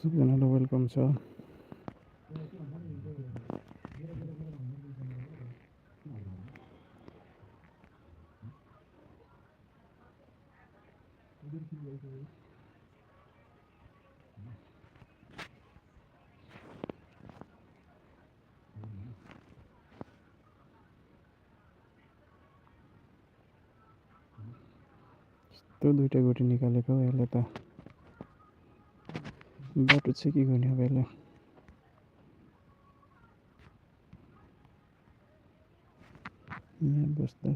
सबजनालाई welcome छ। त्यो दुईटा गोटी निकालेको हो यसले त बाटो चाहिँ के गर्ने अब यसलाई। यहाँ बस्दा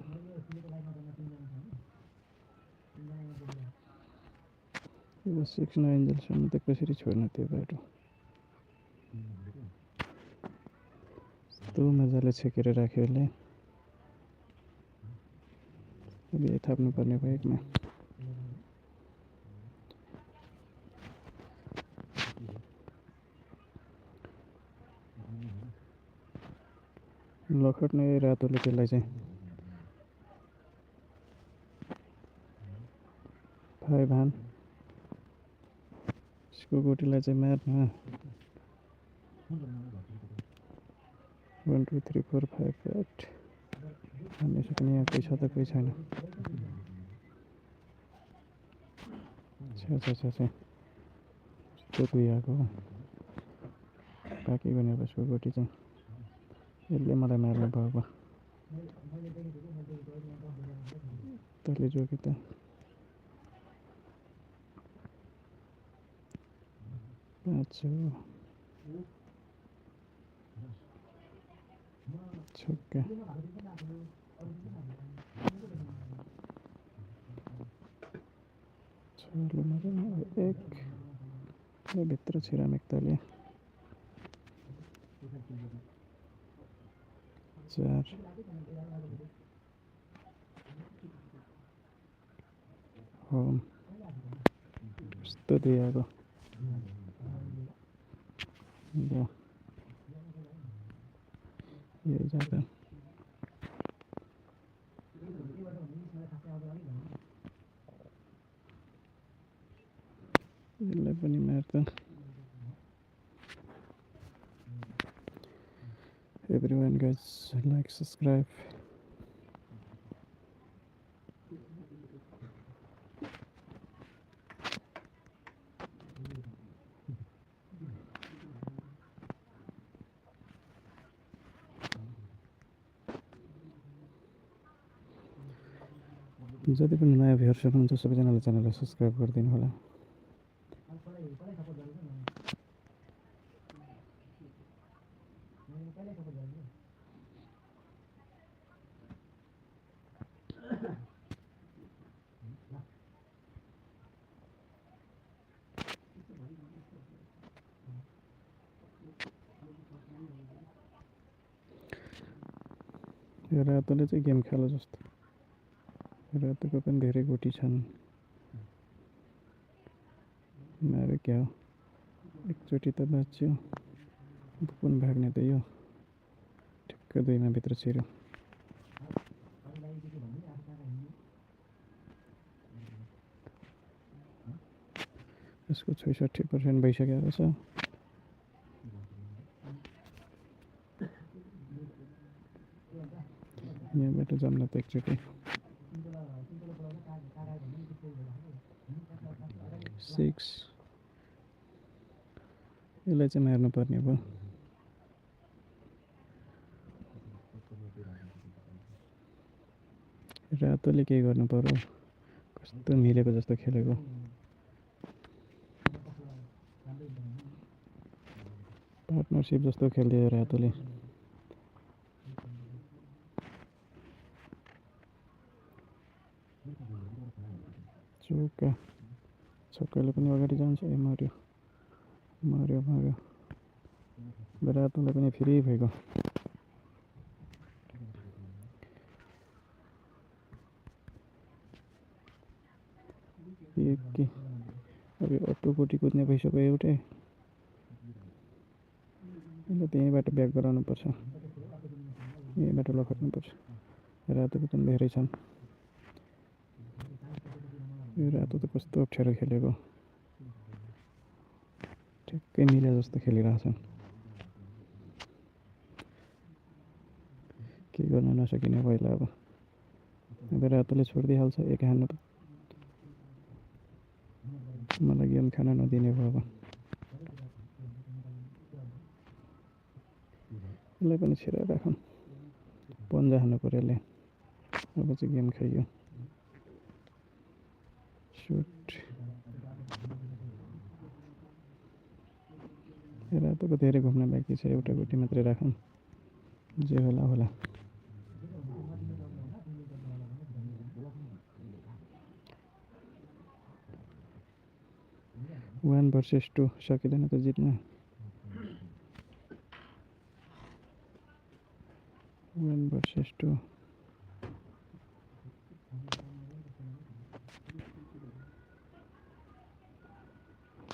यो 6-9 जेलसम्म त कसरी छोड्न त्यो बाटो। यस्तो मजाले छेकेर राख्यो यसले। अब यो थाप्नु पर्ने बाइकमा। लखट्ने रातोले त्यसलाई चाहिँ 5 हान। यसको गोटीलाई चाहिँ मार्न 1 2 3 4 5 8 भन्ने सक्ने यहाँ कोही छ त कोही छैन। छ यस्तो कुहिएको हो। बाँकी गर्ने अब यसको गोटी चाहिँ यसले मलाई मार्नु भएको। तैँले जोगी त पाँच हो। छक्का छले मार्यो। एक भित्र छिरामिक तले 4 होम यस्तो दिएको। यही जग्गा यसलाई पनि मार्दा। Everyone guys, like, subscribe. जति पनि नयाँ भ्युअर्सहरू हुनुहुन्छ सबैजनाले च्यानललाई सब्सक्राइब गरिदिनु होला। यो रातोले चाहिँ गेम खेला जस्तो। रातोको पनि धेरै गोटी छन्। मारे क्या हो, एकचोटि त बाँच्यो। कुन भाग्ने त यो ठिक्क 2मा भित्र छिर्यो। यसको 66% भइसकेको छ। यहाँबाट जम्न त एकचोटि 6 यसलाई चाहिँ मार्नु पर्ने भयो। रातोले के गर्नु पर्यो, कस्तो मिलेको जस्तो खेलेको। पार्टनरसिप जस्तो खेलिदियो रातोले। चौका छक्काले पनि अगाडि जान्छ। ए मर्यो मर्यो मर्यो। रातोलाई पनि फ्री भएको। के अब यो अटो गोटी कुद्ने भइसक्यो एउटै। यसलाई त्यहीँबाट ब्याक गराउनुपर्छ। यहीँबाट लखट्नुपर्छ। रातोको पनि धेरै छन्। यो रातो त कस्तो अप्ठ्यारो खेलेको। ठ्याक्कै मिले जस्तो खेलिरहेछन्। के गर्न नसकिने पहिला अब रातोले छोडिदिइहाल्छ एक हान्नु त मलाई गेम खान नदिने भयो अब। यसलाई पनि छिरा राखौँ पन्जा हान्नु पऱ्यो यसले। अब चाहिँ गेम खाइयो। सुट रातोको धेरै घुम्न बाँकी छ एउटा गोटी मात्रै राखौँ जे होला होला। 1 भर्सेस 2 सकिँदैन त जित्न। 1 भर्सेस 2